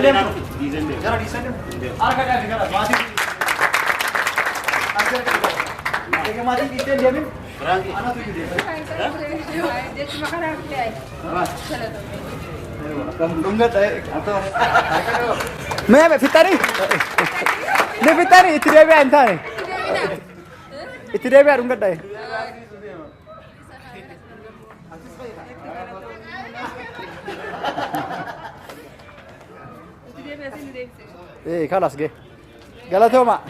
Deemtu. Gara dhiisee deemtu. Harka dhaafi gara maatii. Egaa maatii dhiistee hin deemin. Anatu iyyuu deema. Jechuma kanaaf illee Mee fixxanii? Ni fixxanii itti deebi'aa hin taane. Itti deebi'aa dhungadhaa. Ee kalas gee. Galatooma.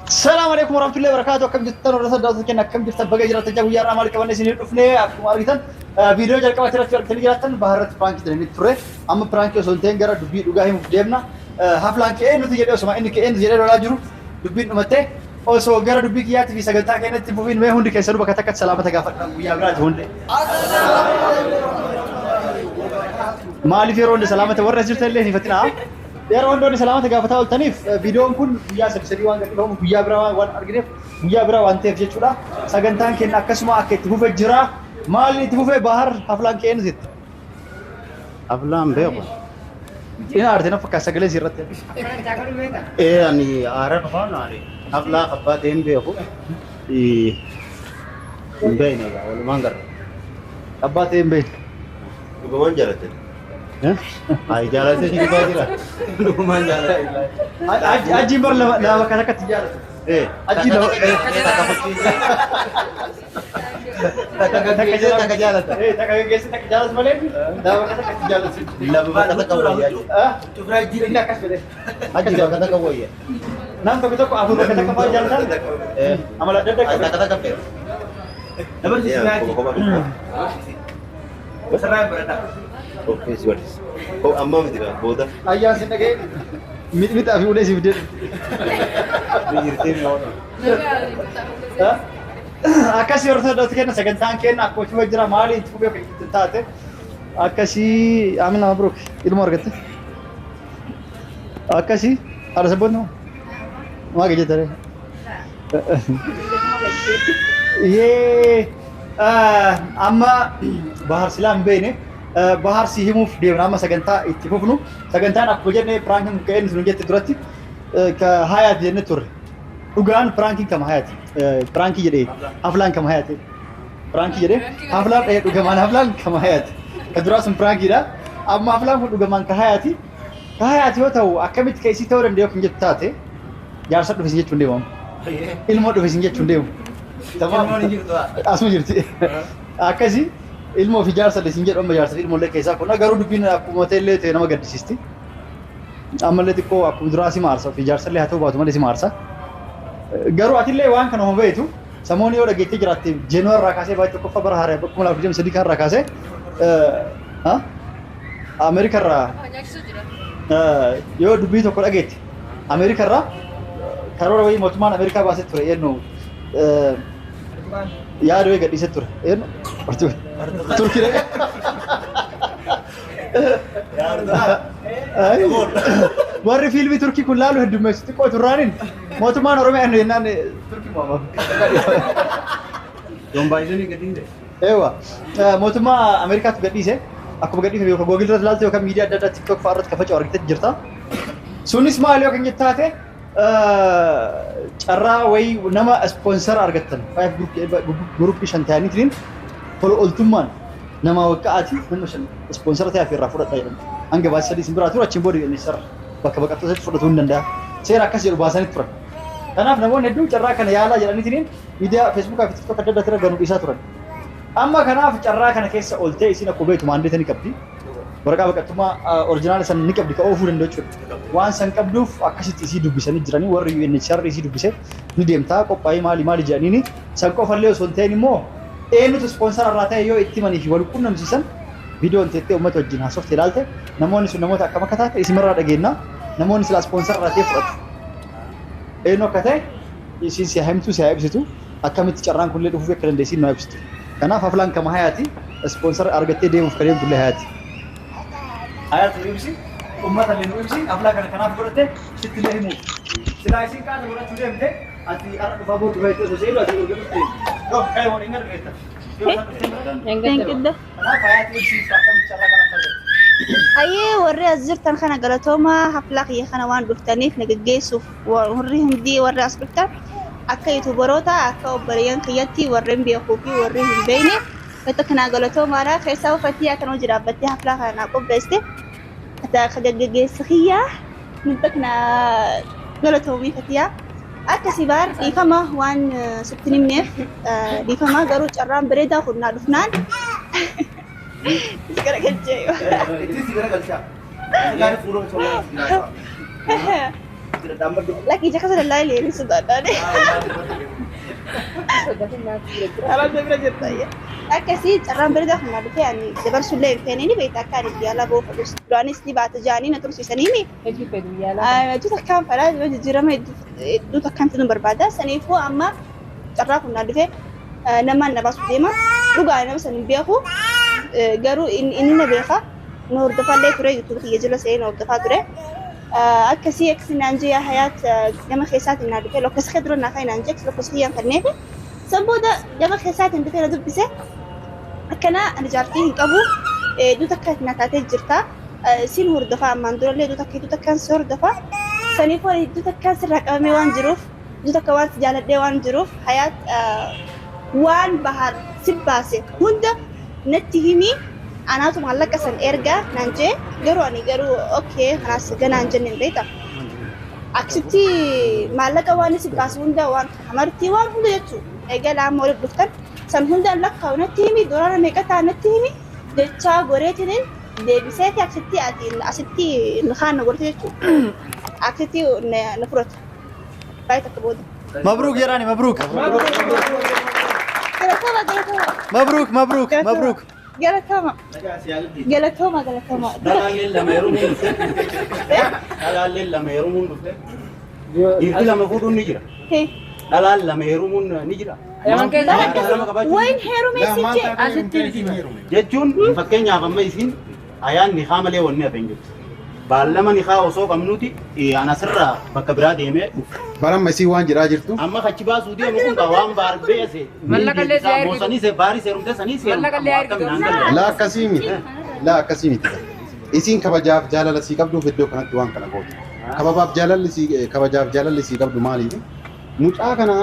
Salaam alaikum warahmatullahi wabarakatuh. Akkam jirtan warra saddaatu kenna akkam jirtan baga jiraatan jaa guyyaa irraa maal qabanne isinii dhufne akkuma argitan viidiyoo jalqabaa irratti argitanii jiraattan baharratti piraankii ta'anii turre. Amma piraankii osoo hin ta'in gara dubbii dhugaa himuuf deemna. Haflaan ka'ee nuti jedhee osuma inni ka'ee nuti jedhee lolaa jiru dubbiin dhumattee osoo gara dubbii kiyyaatii fi sagantaa keenyatti fufiin mee hundi keessanuu bakka takkatti salaamata gaafadha guyyaa biraati hundi. Maaliif yeroo hundi salaamata warra as jirtan illee hin hifatinaa. Yeroo hundoonni salaamata gaafataa ooltaniif viidiyoon kun guyyaa sadi sadii waan gadhiifamu guyyaa biraa waan argineef guyyaa biraa waan ta'eef jechuudha. Sagantaan keenya akkasuma akka itti fufe jira. Maaliin itti fufe Bahar haflaan kee eenyu jette? Aflaan beeku. Ina aarte na fakkaata sagalee si irratti. Ee ani aara dhufaan aare. Aflaa abbaa ta'een beeku. Hin beekne egaa walumaan garra. Abbaa ta'ee hin beekne. Dhugumaan jaalatte. Ayi jaalatee si dhufaa jira. Dhugumaan jaalatte. Ajiin bar lama lama kan akkatti jaalatu. Ee. Ajiin lama. Takka fakkiisee. Takka gaggeessee takka jaalata. Ee takka gaggeessee takka jaalatu malee lama kan akkatti jaalatu. Lama bakka takka wayyaa. Ah? Inni akkas fedhe. Aji bakka takka wayya. Nam tokko tokko afur bakka takka fa'aa jaalatan. Ee. Amala adda adda Ayi qabu. takka takka fedha. Okkee si barsiisa. Ammaa miti kaa booda. Ayyaan sin dhagee mixmixaa fi ulee siif jedhu. Jirtee mi'oona. Akkasii yeroo ta'u kenna sagantaan kenna akkuma itti jira maali itti fufee itti taate akkasii Amina Mabruk ilmoo argatte. Akkasii haadha sabboonni maa gajjatare. Yee amma Bahar silaa hin beekne Bahar si himuuf deemna amma sagantaa itti fufnu sagantaan akkuma jenne piraankiin kun ka'een sun jette duratti ka hayaati jenne turre dhugaan piraankiin kama hayaati piraankii jedhee haflaan kama hayaati piraankii jedhee haflaan dhugamaan haflaan kama hayaati ka duraa sun piraankiidha amma haflaan kun dhugamaan ka hayaati ka hayaati yoo ta'u akkamitti ka isii ta'uu danda'u kan jettu taate jaarsa dhufe sin jechuun deemamu. Ilmoo dhufe sin jechuun deemu. Asuma jirti. Akkasi ilmoo fi jaarsa illee sin jedhu amma jaarsa fi ilmoo illee keessaa kun garuu dubbiin akkuma ta'e illee ta'e nama gaddisiisti. Ammallee xiqqoo akkuma duraa si maarsa fi jaarsa illee haa ta'u baatu malee si maarsa. Garuu atillee waan kana homa beektu samoonni yoo dhageettee jiraatte Jeenuwaa irraa kaasee baay'ee tokkoffaa bara haaraa 2023 kan irraa kaasee Ameerika irraa yoo dubbii tokko dhageette Ameerika irraa karoora wayii mootummaan Ameerikaa baasee ture eenyu yaada wayii gadhiisee ture eenyu Turkii dhaqe. Warri fiilmii Turkii kun laalu heddummeessu xiqqoo turraaniin mootummaan Oromiyaa eenyu jennaan Turkii mo'ama. Eewa mootummaa Ameerikaatu gadhiise akkuma gadhiifame yookaan Google irratti ilaalte yookaan miidiyaa adda addaa TikTok fa'aa irratti kan faca'u argitee jirta. Sunis maal yoo kan jettu taate carraa wayii nama ispoonsara argattan five guruppii shan ta'aniitiin tola ooltummaan nama waqqa'aati nama shan ispoonsara ta'ee irraa fudhadha jedhan. Hanga baasii sadii isin biraa ture achiin booda UNHCR bakka baqattootatti fudhatuu hin danda'a. Seera akkas jedhu baasanii turan. Kanaaf namoonni hedduun carraa kana yaalaa jedhaniitiin miidiyaa Feesbuukaa fi TikTok adda addaa irra ganuu dhiisaa turan. Amma kanaaf carraa kana keessa ooltee isin akkuma beektu maandeeta ni qabdi. Waraqaa baqattummaa orjinaala san ni qabdi ka oofuu danda'u jechuudha. Waan san qabduuf akkasitti isii dubbisanii jiranii warri UNHCR isii dubbise ni deemtaa qophaa'ii maali maali jedhaniini san qofallee osoo hin ta'in immoo eenyutu ispoonsara irraa ta'e yoo itti himanii fi wal quunnamsiisan viidiyoon teettee uummata wajjin haasofte ilaalte namoonni sun namoota akkam akka taate isimarraa dhageenna namoonni silaa ispoonsara irraa ta'e fudhatu. Eenyu akka ta'e isiin si haa himtu si haa ibsitu akkamitti carraan kunillee dhufuuf akka dandeessiin nu haa ibsitu. Kanaaf haflaan kama hayaati ispoonsara argattee deemuuf ka deemtu illee hayaati. Hayaati nu ibsi uummata illee nu ibsi haflaa kana kanaaf godhatte sitti illee himuuf. Silaa isiin qaata godhachuu deemte ati har'a dhufaa bootu fayyadee osoo seenu ati erga dhufte. Yoo ka'ee waliin gara dhufeetta. Dheengadda. Hayyee, warri as jirtan kana galatoomaa. Haflaa kiyya kana waan dhuftaniif na geggeessuuf warri hundii warri as dhuftan akka YouTuberoota, akka obboleeyyan kiyyatti, warreen beekuu fi warri hin beekne wanta kanaa galatoomaadha. Keessaa uffatii akka nama jiraabbattee haflaa kana naa qopheessite akka gaggeessa kiyyaa wanta kana galatoomii fatiyaa. Akkasii baar dhiifama waan sitti himneef dhiifama, garuu carraan bareedaa kun naa dhufnaan si garagalchee. Itti si garagalchaa. Gaarii fuula osoo Lakki, ija kasa dallaa illee ni sodaadhaan. Alaabaa bira jirta. Akkasii carraan bareedaa kun naa dhufee ani dabarsullee hin feene. Ni beekta akka ani biyya alaa ba'uu fedhus duraanis ni baata jaanii na tursiisanii. Hedduu takkaan fedhaa jijjiirama hedduu takkaan fiduu barbaada. Saniifuu amma carraa kun naa dhufee namaan na baasu deema. Dhugaa nama san hin beeku, garuu inni na beeka. Na hordofaallee ture, YouTube kiyya jala seenee na hordofaa ture. Akkasii akkasii naan jee, hayaat gama keessaatiin naa dhufee lakkoofsa kee dura naa kaa'e naan jee, lakkoofsa kiyyaan kenneefi. San booda gama keessaatiin dhufee na dubbise. Akkana ani jaartii hin qabu, hedduu takka na taatee jirta. Siin hordofaa ammaan durallee hedduu takka, hedduu takkaan si hordofaa. Saniifuu hedduu takkaan sirraa qabamee waan jiruuf, hedduu takka waan si jaaladhee waan jiruuf, hayaat waan bahar si baase hunda natti himi, anaatu maallaqa san ergaa naan jee. Garuu ani garuu okay kanaas ganaan jenne hin beekta. Akkasitti maallaqa waan si baase hunda, waan hamartii waan hunda jechuudha. Egaa amma walitti dhuftan san hundaan lakkaa'u natti himi, doolaara meeqa ta'a natti himi jechaa goreetiin deebiseeti akkasitti ati asitti kaan na godhate jechuudha. Akkasitti na fudhata. Baay'ee takka booda. مبروك يا راني، مبروك. Galatoma, galatoma. مبروك مبروك مبروك. Galatoma. Galatoma, galatoma. Dhalaalleen lama heerumuun dhufte. Dhalaalleen lama heerumuun dhufte. Dhiirri lama fuudhuun ni jira. Dhalaan lama heerumuun ni jira. Wayin heerumee si jee. Jechuun fakkeenyaaf amma isin ayaan nikaa malee wanni hafe hin jirtu. Baallama nikaa osoo qabnuti an asirraa bakka biraa deemee dhufe. Baramma isii waan jedhaa jirtu. Amma kachi baasuu deemu kun ka waan baarbeese. Mallaqallee si ergitu. Moosanii se baarii seerumte sanii seerumte. Mallaqallee ergitu. Laa, akkasii miti. Laa, akkasii miti. Isiin kabajaaf jaalala sii qabduuf iddoo kanatti waan kana goote. Kabajaaf jaalalli sii qabdu maaliif? Mucaa kana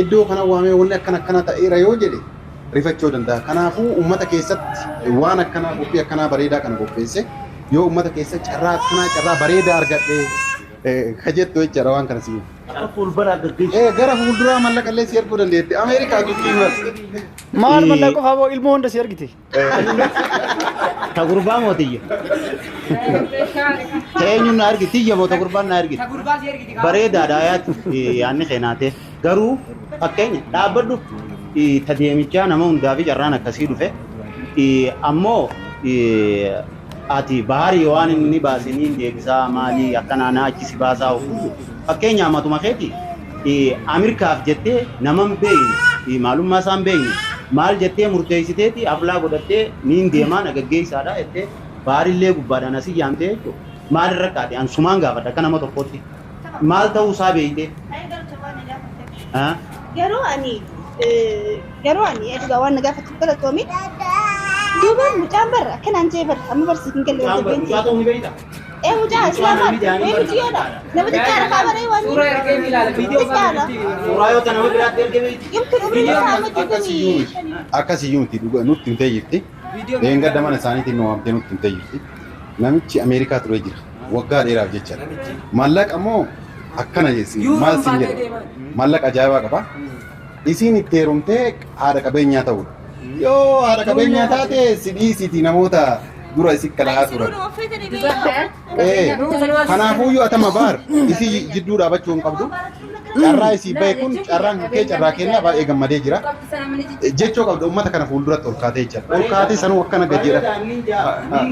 iddoo kana waamee wanni akkana akkana ta'eera yoo jedhe rifachuu danda'a. Kanaafuu uummata keessatti waan akkanaa, qophii akkanaa bareedaa kana qopheesse, yoo uummata keessa carraa akkanaa, carraa bareedaa argadhe ka jettu jechaadha waan kana sii. Akka fuulbaraa gaggeessu. Gara fuulduraa mallaqallee si erguu dandeetti. Ameerikaa dubbii bas. Maal mallaqa qofaa boo ilmoo hunda si ergite. Ta gurbaa moo tiyya? Ta eenyuun na argiti? Tiyya moo ta gurbaan na argiti? Bareedaadha ayaatti yaadni keenaate. Garuu fakkeenya dhaabbadhu, ta deemichaa nama hundaa fi carraan akkasii dhufe. Ammoo ati baharii waan inni baasiniin deebisaa maalii akkanaa na achi si baasaa ofuutu. Fakkeenya matuma keeti Ameerikaaf jettee nama hin beekne, maalummaa isaa hin beekne, maal jettee murteessiteeti aflaa godhattee niin deemaa na gaggeessaadha jettee baarillee gubbaadhaan asii yaamtee jechuudha. Maal irra kaate? An sumaan gaafadha akka nama tokkotti. Maal ta'uu isaa beeyte? Garuu ani dhugaa waan na gaafattu galatoomi. Duuba mucaan barra akkanaan jee barra amma barsiif hin galle wanta beekti. Mucaa ta'uu ni beekta? Ee, mucaa islaamaa ee muciyyoodha. Nama xiqqaadha kaa baree waan xiqqaadha. Suuraa yoo ta nama biraatti erge beekti. Yumkin umriin isaa amma Akkasiyyuu miti. Akkasiyyuu miti, dhuga nutti himtee jirti. Dheengadda mana isaaniitiin nu waamtee nutti himtee jirti. Namichi Ameerikaa ture jira. Waggaa dheeraaf jecha. Maallaqa immoo akkana jeesi maal siin jedha. Maallaqa ajaa'ibaa qaba. Isiin itti heerumtee haadha qabeenyaa ta'udha. Yoo haadha qabeenyaa taate si dhiisiiti namoota dura isi kalaa turan. Kanaafuyyuu atama baar isii jidduu dhaabachuu hin qabdu. Carraa isii bahe kun carraan kee carraa kennaa baay'ee gammadee jira. Jechoo qabda uummata kana fuulduratti ol kaatee jira. Ol kaatee sanuu akkana gad jedha. Niin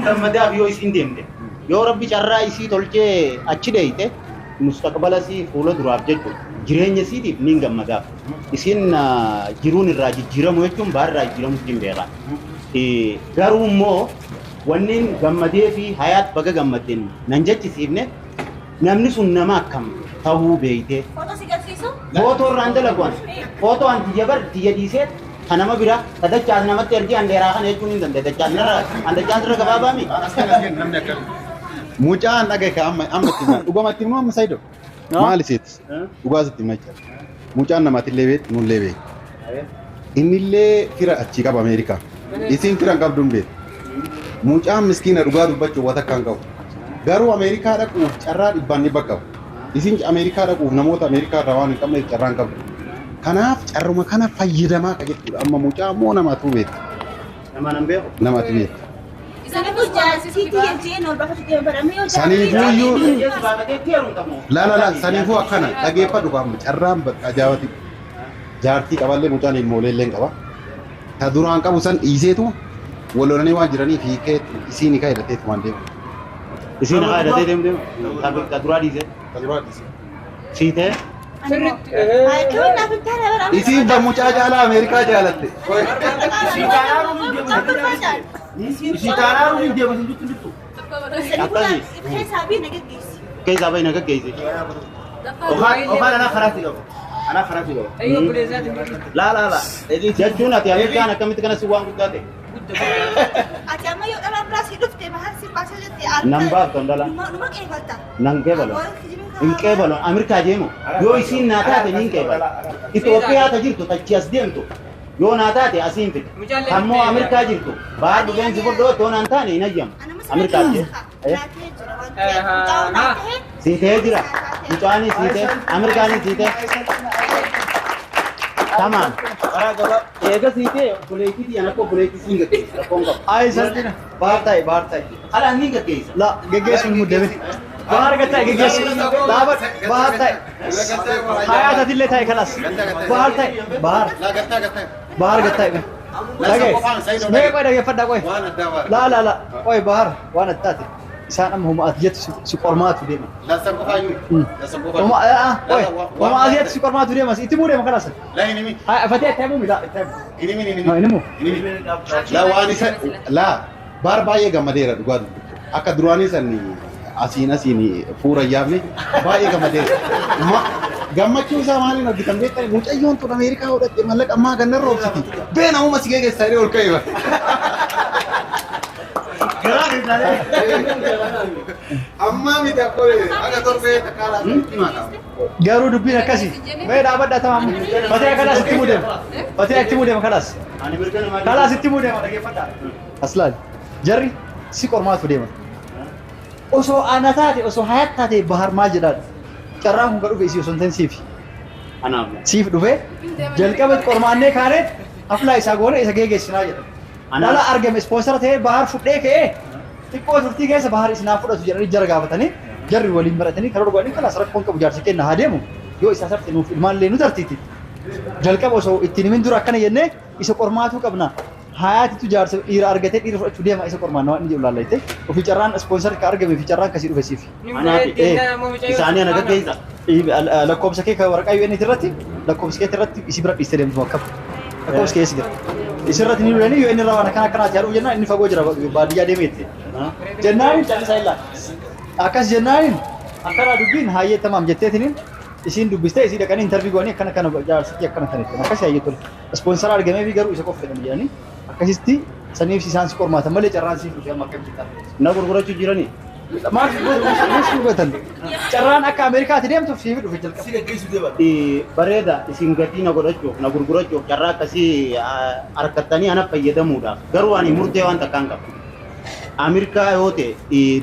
gammadaaf yoo isiin deemte. Yoo Rabbi carraa isii tolchee achi dheeyte mustaqbala isii fuula duraaf jechuudha. Jireenya isiitiif niin gammadaaf. Isiin jiruun irraa jijjiiramu jechuun baarraa jijjiiramu hin beekan. Garuu immoo wanni gammadee fi hayaat baga gammaddeen nan jechisiifne namni sun nama akkam ta'uu beeytee. Footoo si garsiisu? Footoo irraan dalaguan. Footoo an tiyya bar tiyya dhiisee Kan nama biraa ta dachaas namatti ergee an dheeraa kana jechuun hin danda'e. Dachaas narra an dachaas irra gabaabaami. Namni akkam. Mucaan dhagaye ka amma amma itti hima. Dhugumatti immoo amma Sayido. Maal isiiti? Dhugaa sitti hima jechuudha. Mucaan namaatillee beektu nullee beektu. Innillee fira achii qaba Ameerikaa. Isiin fira hin qabdu hin beektu. Mucaan miskiina dhugaa dubbachuuf waan takka hin qabu. Garuu Ameerikaa dhaquuf carraa dhibbaan dhibba qabu. Isiin Ameerikaa dhaquuf namoota Ameerikaa irraa waan hin qabneef carraa hin qabdu. Kanaaf carruma kana fayyadamaa ka jechuudha. Amma mucaa immoo namatu beektu. Nama nan beeku. Namatu beektu. Saniifuu jaarsiitii jechee ol baafachuu deema bara yoo Saniifuuyyuu Jees baafatee itti heerumtamu. La la la saniifuu akkana dhageeffadhu qaama carraan bakka ajaa'ibati. Jaartii qaballee mucaan ilmoolee illee qaba. Ta duraan qabu san dhiiseetu wal lolanii waan jiraniif hiikee isiin hiikaa hidhateetu waan deemu. Isiin haa hidhatee deemu deemu. Ta duraa dhiisee. Ta duraa dhiisee. Siitee. Sirriitti. Akkamiin naaf hin taane bara. Isiin ba mucaa caalaa Ameerikaa jaalatte. Isii taanaan hin deemu hin jirtu jirtu. Keessaa bii na geggeessi. Keessaa bahi na gaggeessi. Okaan anaa karaatti qaba. Anaa karaatti qaba. Ayyoo buleessaati. Laa laa laa. Jechuun ati Ameerikaan akkamitti kana si waan guddaa ta'e. Ati amma yoo dhalaan biraa si dhufte maal si baasee jette Nan baaftan dhala. Numa qeefalta. Nan qeebalu. Hin qeebalu. Ameerikaa deemu. Yoo isiin naa taate niin qeebalu. Itoophiyaa ta jirtu tachi as deemtu. Yoo naa taate asiin fida. Ammoo Ameerikaa jirtu. Baar dhufeen si fudhoo otoo naan taane hin ayyamu. Ameerikaa deemu. Siitee jira. Mucaanis siitee. Ameerikaanis siitee. Tamam. Eega siitee obboleettii ana akka obboleettii siin gaggeessa. Rakkoon qabu. Ayi salphina. Baar ta'i baar ta'i. Ala niin gaggeessa. La geggeessuun muddame. Baar gatta'i geggeessu. Dhaabadhu baar ta'i. Hayaatatillee ta'i kalas. Baar ta'i. Baar. Laa gattaa gattaa. Baar gatta'i. Dhagaye. Mee qoy dhageeffadhaa qoy. Waan addaa waan. La la la qoy baar waan addaati. Isaan amma homa ati jettu si qormaatu deema. Lassan qofaayyuu. Lassan qofaayyuu. Homa qoy homa ati jettu si qormaatu deema. Itti muu deema kalas. Laa hin himi. Haa fatee itti himuu mila itti himu. Hin himin hin No, himin. hin himu. Hin himin. Laa waan isa laa baar baay'ee gammadeera dhugaa dubbachuu. Akka duraanii san asiin asiin fuura hin yaafne baay'ee gammadeera. Gammachuu isaa maaliin argitan beektan mucayyoon tun Ameerikaa hodhatte mallaqa ammaa ganna roobsiti. Been ammuma si geggeessaa jedhee ol ka'e. Ammaa miti akkoo akka torbee takkaa laata himaa qaba. Garuu dubbiin akkasii. Mee dhaabadhaa tamam. Fatee kalas itti muu deema. Fatee itti muu deema kalas. Ani mirga namaa Kalas itti muu deema dhageeffadhaa. As laali. Jarri si qormaatu deema. Osoo ana taate osoo hayat taate bahar maal jedhaan. Carraan kun ka dhufe isii osoo hin ta'in siifi. Anaaf. Siif dhufe jalqaba qormaannee kaaneet haflaa isaa goone isa geggeessinaa jedha. Dhala argame ispoonsara ta'ee bahar fudhee ka'ee xiqqoo turtii keessa bahar isinaa fudhatu jedhanii jara gaafatanii jarri waliin maratanii karoora godhanii kalaas rakkoon qabu jaarsi kenna haa deemu yoo isaa sarte nuuf ilmaallee nu tartiiti. Jalqaba osoo ittiin himin dura akkana jennee isa qormaatuu qabna. Hayaatitu jaarsa dhiira argatee dhiira fudhachuu deema isa qormaanna waan inni jedhu laallaite. Ofii carraan ispoonsar ka argame fi carraan kasii dhufe siif. Isaanii ana gaggeessa. Lakkoobsa kee kan waraqaa UN irratti lakkoobsa kee irratti isii bira dhiistee deemtu akkam. Lakkoobsa kee jira. Isirratti ni lolanii UN irraa waan akkana akkanaati yaaduu jennaan inni fagoo jira baadiyyaa deemeetti. Jennaan callisaa illaa. Akkas jennaan akkana dubbiin hayyee tamaam jetteetiniin isiin dubbistee isii dhaqanii intarvii goonii akkana kana jaarsitti akkana kana jettan akkas hayyee tole. Ispoonsara argamee fi garuu isa qofa fedhan jedhanii akkasitti saniif isaan si qormaatan malee carraan siif dhufe amma akkam jettan. Na gurgurachuu jiranii. Maal gurguratan? Carraan akka Ameerikaatti deemtuuf siif dhufe jalqaba. Bareeda isin gatii na godhachuuf na gurgurachuuf carraa akkasii harkattanii ana fayyadamuudhaaf garuu ani murtee waan takkaan qabu. Ameerikaa yoo ta'e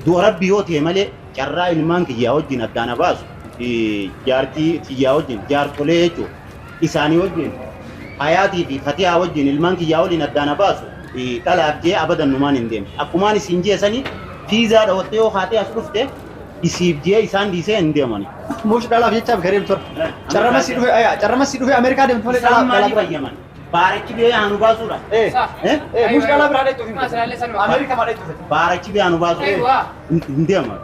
du'a rabbi yoo ta'e malee carraa ilmaan kiyyaa wajjin addaan baasu jaartii kiyyaa wajjin jaartolee jechuun isaanii wajjin hayaatii fi fatihaa wajjin ilmaan kiyyaa waliin addaan baasu dhalaaf jee abadan numaan hin deemne. Akkumaan isin jeesanii fiizaa dhawattee yoo haatee as dhufte isiif jee isaan dhiisee hin deemani. Muush dhalaaf jechaaf garee ture. Carramassi dhufe ayaa carramassi dhufe Ameerikaa deemtu malee Isaan dhalaaf maaliif dhalaa. fayyaman? Baarachi biyya anu baasuudha. Eh eh muush dhalaa biraa dheetuuf hin Ameerikaa maal dheetuuf? Baarachi biyya anu baasuudha. Hin deeman.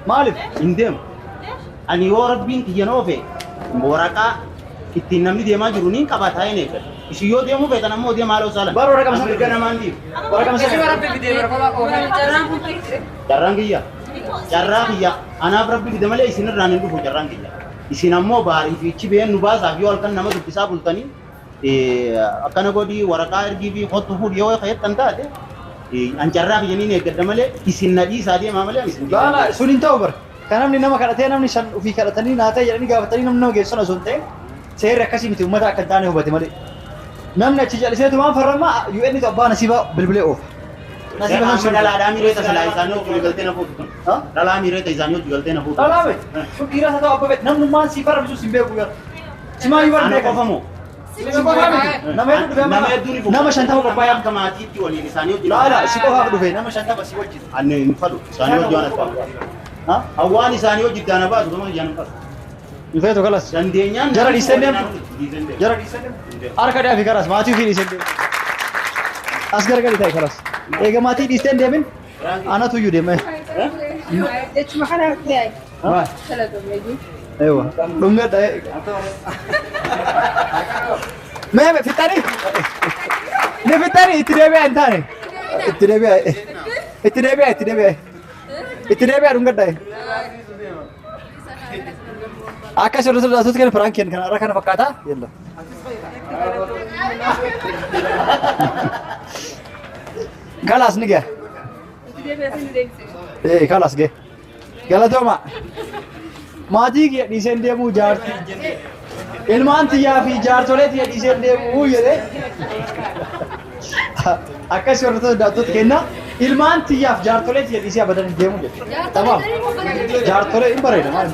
Maaliif? Hin deemu. Ani yoo rabbiin kiyya na oofe waraqaa ittiin namni deemaa jiru niin qaba taa'ee eeggadha. Isin yoo deemuu feetan ammoo deemaa haala osaalan. Bara waraqaa sana Mirga namaan dhiibu. Waraqaa sana. Carraan kiyya. Carraa kiyya. Anaaf rabbi fide malee isin irraan hin dhufu carraan kiyya. Isin ammoo baarii fi ichi biyya nu baasaaf yoo halkan nama dubbisaa bultanii Akkana godhii waraqaa ergii fi kottu fuudhi yoo jettan taate an carraa kiyyaniin eeggadha malee isin na dhiisaa deemaa malee ani isin Laala sun hin ta'u bara. Kan namni nama kadhatee namni shan ofii kadhatanii naa ta'e jedhanii gaafatanii namni nama geessu sana osoo hin ta'in seerri akkasii miti uummata akka hin taane hubate malee. Namni achi jalliseetu waan farramaa UN tu abbaa nasiibaa bilbilee oofa. Nasiiba Amma san sun. dhalaadhaa miireeta silaa isaanii hojii galtee na fuutu kun. Dhalaa miireeta isaanii hojii galtee na fuutu. Dhalaa miti. Sun dhiiras haa ta'u abbaa fedhe namnummaan si farramsu si hin beeku gara. Simaayyuu bara Ana beekan. qofa moo? Si qofaa miti. Nama hedduu dhufe Nama hedduu ni fuutu. Nama 50 qophaa'ee akka maatiitti waliin isaanii hojii. Laala si qofaaf dhufe nama 50 si wajjin. Ani hin fadhu isaanii hojii waan as Ha? Hawaan isaanii hojii itti ana baasu gama kiyyaan hin fadhu. Hin feetu kalas. Dandeenyaan Jara dhiisee deemtu. Dhiisee deemtu. Jara dhiisee deemtu. Harka dhaafi karas maatii ofii dhiisee deemtu. As gargali ta'e karas. Eega maatii dhiistee hin deemin anatu iyyuu deema. Jechuma kanaaf ta'e. Maal? Salatamee. Eewa. Dhungadha. Mee fixxanii? Ni fixxanii itti deebi'aa hin taane. Itti deebi'aa. Itti deebi'aa itti deebi'aa. Itti deebi'aa dhungadha. Akka sirriitti daatota kana piraankiin kana irra kana fakkaata. Yalla. Kalaas ni ga'a. Ee kalaas ga'a. Galatooma. Maatii kiyya dhiiseen deemuu jaartii. Ilmaan tiyyaa fi jaartolee tiyya dhiiseen deemuu jedhee. Akkas hordoftoota daatota kenna. Ilmaan tiyyaaf jaartolee tiyya dhiisee abadan hin deemu jedhe. Tamaam. Jaartolee hin bareeda maal?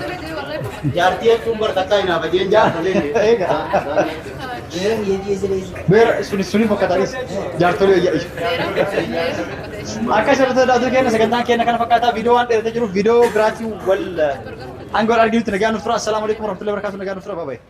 Jaartii jechuun bar takkaa hin hafa jeen jaartolee. Egaa. Beera suni suni fakkaatanis jaartolee wayyaa ishu. Akka asirratti daawwattoota keenya sagantaan keenya kana fakkaataa viidiyoo waan dheeratee jiruuf viidiyoo biraatiin wal hanga wal arginutti nagaan nuuf tura. Assalaamu alaikum warahmatullahi wabarakatuh nagaan nuuf tura. Bye bye.